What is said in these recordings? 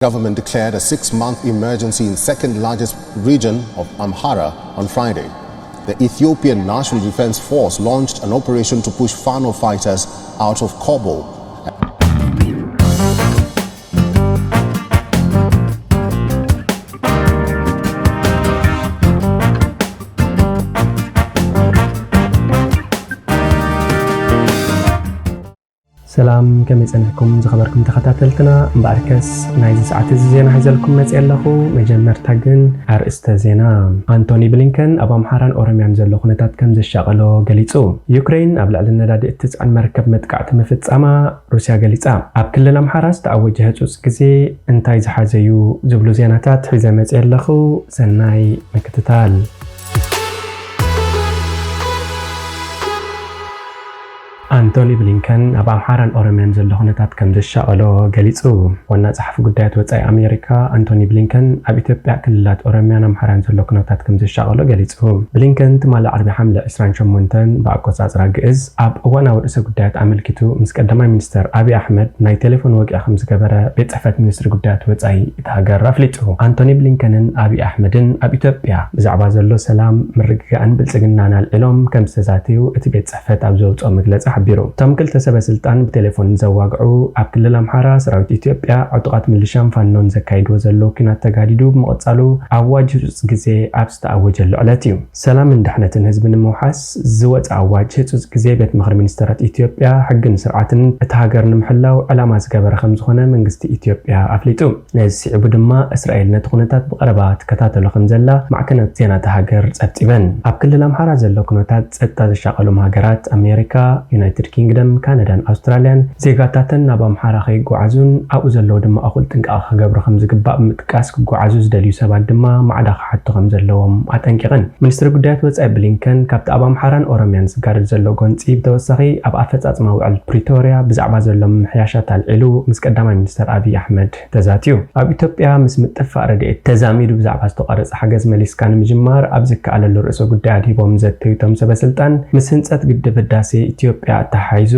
Government declared a six-month emergency in second largest region of Amhara on Friday. The Ethiopian National Defense Force launched an operation to push Fano fighters out of Kobo. ሰላም፣ ከመይ ጸኒሕኩም ዝኸበርኩም ተኸታተልትና? እምበኣርከስ ናይዚ ሰዓት እዚ ዜና ሒዘልኩም መጺአ ኣለኹ። መጀመርታ ግን ኣርእስተ ዜና። ኣንቶኒ ብሊንከን ኣብ ኣምሓራን ኦሮምያን ዘሎ ኩነታት ከም ዘሻቐሎ ገሊጹ። ዩክሬን ኣብ ልዕሊ ነዳዲ እትጽዕን መርከብ መጥቃዕቲ ምፍጻማ ሩስያ ገሊጻ። ኣብ ክልል ኣምሓራ ዝተኣወጀ ህጹጽ ግዜ እንታይ ዝሓዘ እዩ ዝብሉ ዜናታት ሒዘ መጺአ ኣለኹ። ሰናይ ምክትታል። ኣንቶኒ ብሊንከን ኣብ ኣምሓራን ኦሮምያን ዘሎ ኩነታት ከም ዘሻቐሎ ገሊጹ። ዋና ጸሓፊ ጉዳያት ወጻኢ ኣሜሪካ ኣንቶኒ ብሊንከን ኣብ ኢትዮጵያ ክልላት ኦሮምያን ኣምሓራን ዘሎ ኩነታት ከም ዘሻቐሎ ገሊጹ። ብሊንከን ትማሊ ዓርቢ ሓምለ ዕስራን ሸሞንተን ብኣቆጻጽራ ግእዝ ኣብ እዋናዊ ርእሰ ጉዳያት ኣመልኪቱ ምስ ቀዳማይ ሚኒስተር ኣብይ ኣሕመድ ናይ ቴሌፎን ወግዒ ከም ዝገበረ ቤት ጽሕፈት ሚኒስትሪ ጉዳያት ወጻኢ እታ ሃገር ኣፍሊጡ። ኣንቶኒ ብሊንከንን ኣብይ ኣሕመድን ኣብ ኢትዮጵያ ብዛዕባ ዘሎ ሰላም፣ ምርግጋእን ብልጽግናን ኣልዒሎም ከም ዝተዛተዩ እቲ ቤት ጽሕፈት ኣብ ዘውጽኦ መግለጺ ሓቢሩ። እቶም ክልተ ሰበ ስልጣን ብቴሌፎን ዘዋግዑ ኣብ ክልል ኣምሓራ ሰራዊት ኢትዮጵያ ዕጡቓት ምልሻን ፋኖን ዘካይድዎ ዘለዉ ኲናት ተጋዲዱ ብምቕጻሉ ኣዋጅ ህጹጽ ግዜ ኣብ ዝተኣወጀሉ ዕለት እዩ። ሰላምን ድሕነትን ህዝቢ ንምውሓስ ዝወጸ ኣዋጅ ህጹጽ ግዜ ቤት ምኽሪ ሚኒስተራት ኢትዮጵያ ሕግን ስርዓትን እቲ ሃገር ንምሕላው ዕላማ ዝገበረ ከም ዝኾነ መንግስቲ ኢትዮጵያ ኣፍሊጡ። ነዚ ስዒቡ ድማ እስራኤል ነቲ ኩነታት ብቐረባ ትከታተሎ ከም ዘላ ማዕከናት ዜና እታ ሃገር ጸብጺበን። ኣብ ክልል ኣምሓራ ዘሎ ኩነታት ጸጥታ ዘሻቐሎም ሃገራት ኣሜሪካ፣ ዩናይትድ ኪንግደም፣ ካናዳን ኣውስትራልያን ዜጋታተን ናብ ኣምሓራ ከይጓዓዙን ኣብኡ ዘለዉ ድማ እኹል ጥንቃቐ ክገብሩ ከም ዝግባእ ብምጥቃስ ክጓዓዙ ዝደልዩ ሰባት ድማ ማዕዳ ክሓቱ ከም ዘለዎም ኣጠንቂቐን። ሚኒስትሪ ጉዳያት ወጻኢ ብሊንከን ካብቲ ኣብ ኣምሓራን ኦሮምያን ዝጋደድ ዘሎ ጎንጺ ብተወሳኺ ኣብ ኣፈጻጽማ ውዕል ፕሪቶርያ ብዛዕባ ዘሎ ምምሕያሻት ኣልዒሉ ምስ ቀዳማይ ሚኒስተር ኣብይ ኣሕመድ ተዛትዩ። ኣብ ኢትዮጵያ ምስ ምጥፋእ ረድኤት ተዛሚዱ ብዛዕባ ዝተቋረጸ ሓገዝ መሊስካ ንምጅማር ኣብ ዝከኣለሉ ርእሰ ጉዳይ ኣድሂቦም ዘተዩ እቶም ሰበ ስልጣን ምስ ህንጸት ግድብ ህዳሴ ኢትዮጵያ ኣተሓሒዙ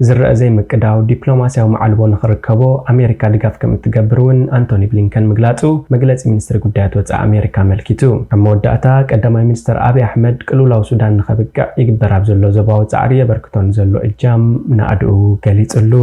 ዝረአ ዘይምቅዳው ዲፕሎማስያዊ መዓልቦ ንኽርከቦ ኣሜሪካ ድጋፍ ከም እትገብር እውን ኣንቶኒ ብሊንከን ምግላጹ መግለጺ ሚኒስትሪ ጉዳያት ወጻኢ ኣሜሪካ ኣመልኪቱ። ኣብ መወዳእታ ቀዳማይ ሚኒስትር ኣብይ ኣሕመድ ቅልውላው ሱዳን ንኸብቅዕ ይግበር ኣብ ዘሎ ዞባዊ ጻዕሪ የበርክቶ ንዘሎ እጃም ናእድኡ ገሊጹሉ።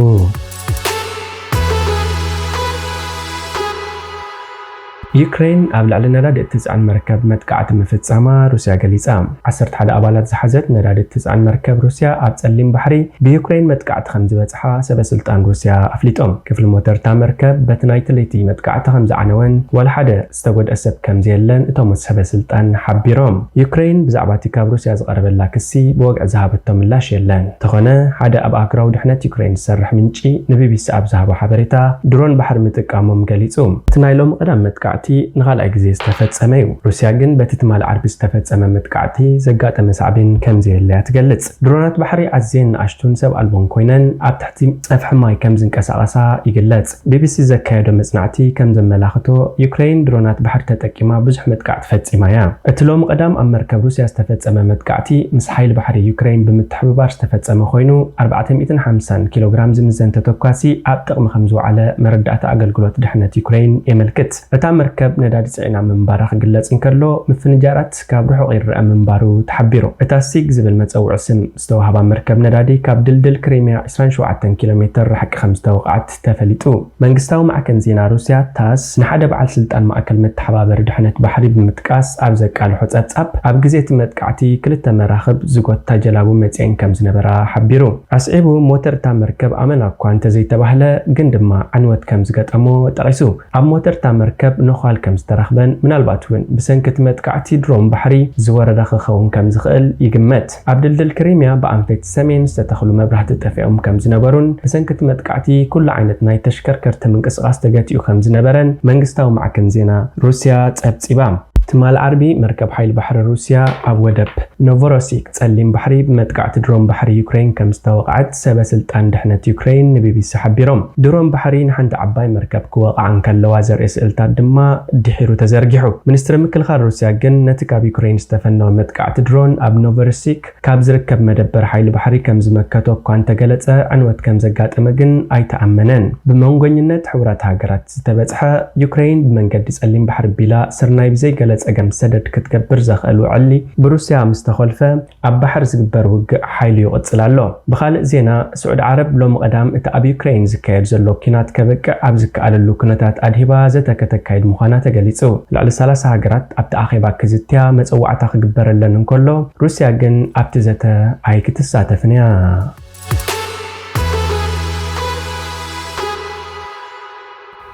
ዩክሬን ኣብ ልዕሊ ነዳዲ እትጽዕን መርከብ መጥቃዕቲ ምፍጻማ ሩስያ ገሊጻ። ዓሰርተ ሓደ ኣባላት ዝሓዘት ነዳዲ እትጽዕን መርከብ ሩስያ ኣብ ጸሊም ባሕሪ ብዩክሬን መጥቃዕቲ ከም ዝበጽሓ ሰበ ስልጣን ሩስያ ኣፍሊጦም። ክፍሊ ሞተር እታ መርከብ በቲ ናይቲ ለይቲ መጥቃዕቲ ከም ዝዓነወን ዋላ ሓደ ዝተጎድአ ሰብ ከም ዘየለን እቶም ሰበ ስልጣን ሓቢሮም። ዩክሬን ብዛዕባ እቲ ካብ ሩስያ ዝቐረበላ ክሲ ብወግዒ ዝሃበቶ ምላሽ የለን። እንተኾነ ሓደ ኣብ ኣህጉራዊ ድሕነት ዩክሬን ዝሰርሕ ምንጪ ንቢቢሲ ኣብ ዝሃቦ ሓበሬታ ድሮን ባሕሪ ምጥቃሞም ገሊጹ። እቲ ናይ ሎሚ ቀዳም መጥቃዕቲ ንኻልኣይ ግዜ ዝተፈጸመ እዩ። ሩስያ ግን በቲ ትማሊ ዓርቢ ዝተፈጸመ መጥቃዕቲ ዘጋጠመ ሳዕቤን ከም ዘየለያ ትገልጽ። ድሮናት ባሕሪ ኣዝየን ንኣሽቱን ሰብ ኣልቦን ኮይነን ኣብ ትሕቲ ጸፍሒ ማይ ከም ዝንቀሳቐሳ ይግለጽ። ቢቢሲ ዘካየዶ መጽናዕቲ ከም ዘመላኽቶ ዩክሬን ድሮናት ባሕሪ ተጠቂማ ብዙሕ መጥቃዕቲ ፈጺማ እያ። እቲ ሎሚ ቀዳም ኣብ መርከብ ሩስያ ዝተፈጸመ መጥቃዕቲ ምስ ሓይሊ ባሕሪ ዩክሬን ብምትሕብባር ዝተፈጸመ ኮይኑ ኣርባዕተ ሚእትን ሓምሳን ኪሎ ግራም ዝምዘን ተተኳሲ ኣብ ጥቕሚ ከም ዝወዓለ መረዳእታ ኣገልግሎት ድሕነት ዩክሬን የመልክት። እታ መርከብ ነዳዲ ጽዒና ምንባራ ክግለጽ እንከሎ፣ ምፍንጃራት ካብ ርሑቕ ይረኣ ምንባሩ ተሓቢሩ። እታ ሲግ ዝብል መጸውዒ ስም ዝተዋህባ መርከብ ነዳዲ ካብ ድልድል ክሪምያ ዕስራን ሸውዓተን ኪሎ ሜተር ርሕቂ ከም ዝተወቕዐት ተፈሊጡ። መንግስታዊ ማዕከን ዜና ሩስያ ታስ ንሓደ በዓል ስልጣን ማእከል መተሓባበሪ ድሕነት ባሕሪ ብምጥቃስ ኣብ ዘቃልሖ ጸብጻብ፣ ኣብ ግዜ እቲ መጥቃዕቲ ክልተ መራኽብ ዝጎታ ጀላቡ መጺአን ከም ዝነበራ ሓቢሩ። ኣስዒቡ፣ ሞተር እታ መርከብ ኣመና እኳ እንተዘይተባህለ፣ ግን ድማ ዕንወት ከም ዝገጠሞ ጠቒሱ። ኣብ ሞተር እታ መርከብ ነዃል ከም ዝተረኽበን ምናልባት እውን ብሰንኪ እቲ መጥቃዕቲ ድሮን ባሕሪ ዝወረዳ ክኸውን ከም ዝኽእል ይግመት። ኣብ ድልድል ክሪምያ ብኣንፈት ሰሜን ዝተተኽሉ መብራህቲ ጠፊኦም ከም ዝነበሩን ብሰንኪ እቲ መጥቃዕቲ ኩሉ ዓይነት ናይ ተሽከርከርቲ ምንቅስቓስ ተገቲኡ ከም ዝነበረን መንግስታዊ ማዕከን ዜና ሩስያ ጸብጺባ። እቲ ትማል ዓርቢ መርከብ ሓይሊ ባሕሪ ሩስያ ኣብ ወደብ ኖቮሮሲክ ጸሊም ባሕሪ ብመጥቃዕቲ ድሮን ባሕሪ ዩክሬን ከም ዝተወቕዐት ሰበ ስልጣን ድሕነት ዩክሬን ንቢቢሲ ሓቢሮም። ድሮን ባሕሪ ንሓንቲ ዓባይ መርከብ ክወቕዓ እንከለዋ ዘርኢ ስእልታት ድማ ድሒሩ ተዘርጊሑ። ሚኒስትሪ ምክልኻል ሩስያ ግን ነቲ ካብ ዩክሬን ዝተፈነወ መጥቃዕቲ ድሮን ኣብ ኖቮሮሲክ ካብ ዝርከብ መደበር ሓይሊ ባሕሪ ከም ዝመከቶ እኳ እንተገለጸ፣ ዕንወት ከም ዘጋጠመ ግን ኣይተኣመነን። ብመንጎኝነት ሕቡራት ሃገራት ዝተበጽሐ፣ ዩክሬን ብመንገዲ ጸሊም ባሕሪ ቢላ ስርናይ ብዘይገለ ጸገም ሰደድ ክትገብር ዘኽእል ውዕሊ ብሩስያ ምስ ተኾልፈ፣ ኣብ ባሕሪ ዝግበር ውግእ ሓይሉ ይቕጽል ኣሎ። ብኻልእ ዜና፣ ስዑዲ ዓረብ ሎሚ ቀዳም እቲ ኣብ ዩክሬን ዝካየድ ዘሎ ኲናት ከብቅዕ ኣብ ዝከኣለሉ ኩነታት ኣድሂባ ዘተ ከተካይድ ምዃና ተገሊጹ። ልዕሊ ሰላሳ ሃገራት ኣብቲ ኣኼባ ክዝትያ መጸዋዕታ ክግበረለን እንከሎ፣ ሩስያ ግን ኣብቲ ዘተ ኣይክትሳተፍን እያ።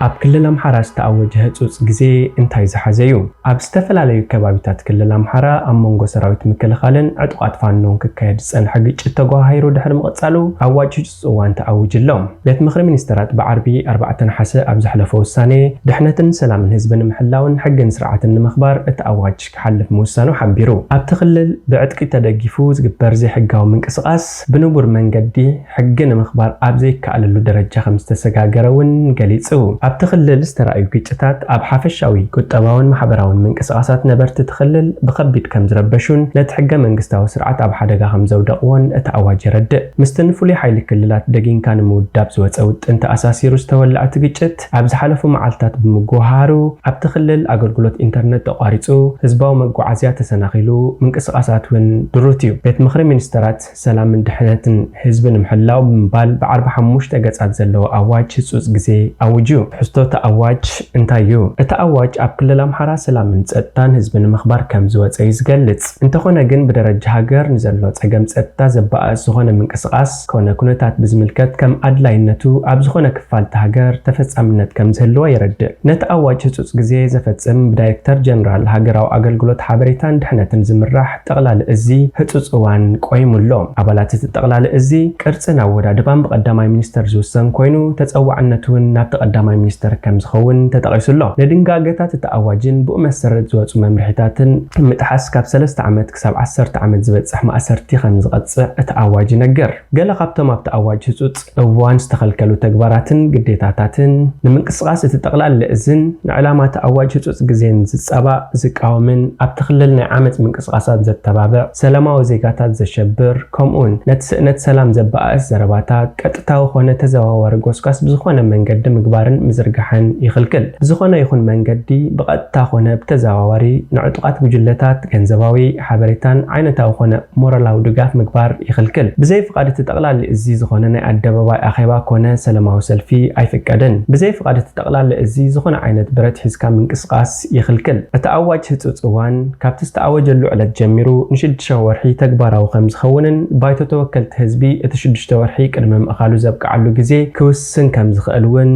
ኣብ ክልል ኣምሓራ ዝተኣወጀ ህጹጽ ግዜ እንታይ ዝሓዘ እዩ? ኣብ ዝተፈላለዩ ከባቢታት ክልል ኣምሓራ ኣብ መንጎ ሰራዊት ምክልኻልን ዕጡቓት ፋኖን ክካየድ ዝጸንሐ ግጭት ተጓሃሂሩ ድሕሪ ምቕጻሉ፣ ኣዋጅ ህጹጽ እዋን ተኣዊጁ ኣሎ። ቤት ምኽሪ ሚኒስተራት ብዓርቢ ኣርባዕተ ነሓሰ ኣብ ዘሕለፎ ውሳኔ፣ ድሕነትን ሰላምን ህዝቢ ንምሕላውን ሕግን ስርዓትን ንምኽባር እቲ ኣዋጅ ክሓልፍ ምውሳኑ ሓቢሩ። ኣብቲ ክልል ብዕጥቂ ተደጊፉ ዝግበር ዘይሕጋዊ ምንቅስቓስ ብንቡር መንገዲ ሕጊ ንምኽባር ኣብ ዘይከኣለሉ ደረጃ ከም ዝተሰጋገረ እውን ገሊጹ። ኣብቲ ክልል ዝተራእዩ ግጭታት ኣብ ሓፈሻዊ ቁጠባውን ማሕበራውን ምንቅስቓሳት ነበርቲ እቲ ክልል ብኸቢድ ከም ዝረበሹን ነቲ ሕገ መንግስታዊ ስርዓት ኣብ ሓደጋ ከም ዘውደቕዎን እቲ ኣዋጅ የረድእ። ምስቲ ንፍሉይ ሓይሊ ክልላት ደጊንካ ንምውዳብ ዝወጸ ውጥን ተኣሳሲሩ ዝተወልዐ እቲ ግጭት ኣብ ዝሓለፉ መዓልታት ብምጉሃሩ ኣብቲ ክልል ኣገልግሎት ኢንተርነት ተቋሪጹ፣ ህዝባዊ መጓዓዝያ ተሰናኺሉ፣ ምንቅስቓሳት እውን ድሩት እዩ። ቤት ምኽሪ ሚኒስተራት ሰላምን ድሕነትን ህዝቢ ንምሕላው ብምባል ብዓርቢ ሓሙሽተ ገጻት ዘለዎ ኣዋጅ ህጹጽ ግዜ ኣዊጁ። ትሕዝቶ እቲ ኣዋጅ እንታይ እዩ? እቲ ኣዋጅ ኣብ ክልል ኣምሓራ ሰላምን ጸጥታን ህዝቢ ንምኽባር ከም ዝወጸ እዩ ዝገልጽ። እንተኾነ ግን ብደረጃ ሃገር ንዘሎ ጸገም ጸጥታ ዘበኣእስ ዝኾነ ምንቅስቓስ ኮነ ኩነታት ብዝምልከት ከም ኣድላይነቱ ኣብ ዝኾነ ክፋል እቲ ሃገር ተፈጻምነት ከም ዝህልዎ የረድእ። ነቲ ኣዋጅ ህጹጽ ግዜ ዘፈጽም ብዳይሬክተር ጀነራል ሃገራዊ ኣገልግሎት ሓበሬታን ድሕነትን ዝምራሕ ጠቕላሊ እዚ ህጹጽ እዋን ቆይሙ ኣሎ። ኣባላት እቲ ጠቕላሊ እዚ ቅርጽን ኣወዳድባን ብቀዳማይ ሚኒስተር ዝውሰን ኮይኑ፣ ተጸዋዕነቱ እውን ናብቲ ቀዳማይ ሚኒስተር ከም ዝኸውን ተጠቒሱ ኣሎ። ንድንጋገታት እቲ ኣዋጅን ብኡ መሰረት ዝወጹ መምርሒታትን ምጥሓስ ካብ ሰለስተ ዓመት ክሳብ ዓሰርተ ዓመት ዝበጽሕ ማእሰርቲ ከም ዝቐጽዕ እቲ ኣዋጅ ይነግር። ገለ ካብቶም ኣብቲ ኣዋጅ ህጹጽ እዋን ዝተኸልከሉ ተግባራትን ግዴታታትን፣ ንምንቅስቓስ እቲ ጠቕላሊ እዝን ንዕላማ እቲ ኣዋጅ ህጹጽ ግዜን ዝጻባእ፣ ዝቃወምን ኣብቲ ክልል ናይ ዓመጽ ምንቅስቓሳት ዘተባብዕ፣ ሰላማዊ ዜጋታት ዘሸብር፣ ከምኡውን ነቲ ስእነት ሰላም ዘበኣእስ ዘረባታት፣ ቀጥታዊ ኾነ ተዘዋዋሪ ጎስጓስ ብዝኾነ መንገዲ ምግባርን ምዝርጋሕን ይኽልክል። ብዝኾነ ይኹን መንገዲ ብቐጥታ ኾነ ብተዘዋዋሪ ንዕጡቓት ጉጅለታት ገንዘባዊ፣ ሓበሬታን ዓይነታዊ ኾነ ሞራላዊ ድጋፍ ምግባር ይኽልክል። ብዘይ ፍቓድ እቲ ጠቕላሊ እዚ ዝኾነ ናይ ኣደባባይ ኣኼባ ኮነ ሰላማዊ ሰልፊ ኣይፍቀድን። ብዘይ ፍቓድ እቲ ጠቕላሊ እዚ ዝኾነ ዓይነት ብረት ሒዝካ ምንቅስቓስ ይኽልክል። እቲ ኣዋጅ ህጹጽ እዋን ካብቲ ዝተኣወጀሉ ዕለት ጀሚሩ ንሽዱሽተ ወርሒ ተግባራዊ ከም ዝኸውንን ባይቶ ተወከልቲ ህዝቢ እቲ ሽዱሽተ ወርሒ ቅድሚ ምእኻሉ ዘብቅዓሉ ግዜ ክውስን ከም ዝኽእል እውን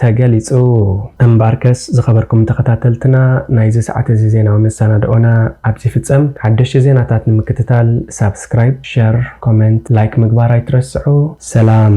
ተገሊጹ። እምበኣርከስ ዝኸበርኩም ተኸታተልትና፣ ናይዚ ሰዓት እዚ ዜናዊ መሰናድኦና ኣብዚ ይፍጸም። ሓደሽቲ ዜናታት ንምክትታል ሳብስክራይብ፣ ሸር፣ ኮመንት፣ ላይክ ምግባር ኣይትረስዑ። ሰላም።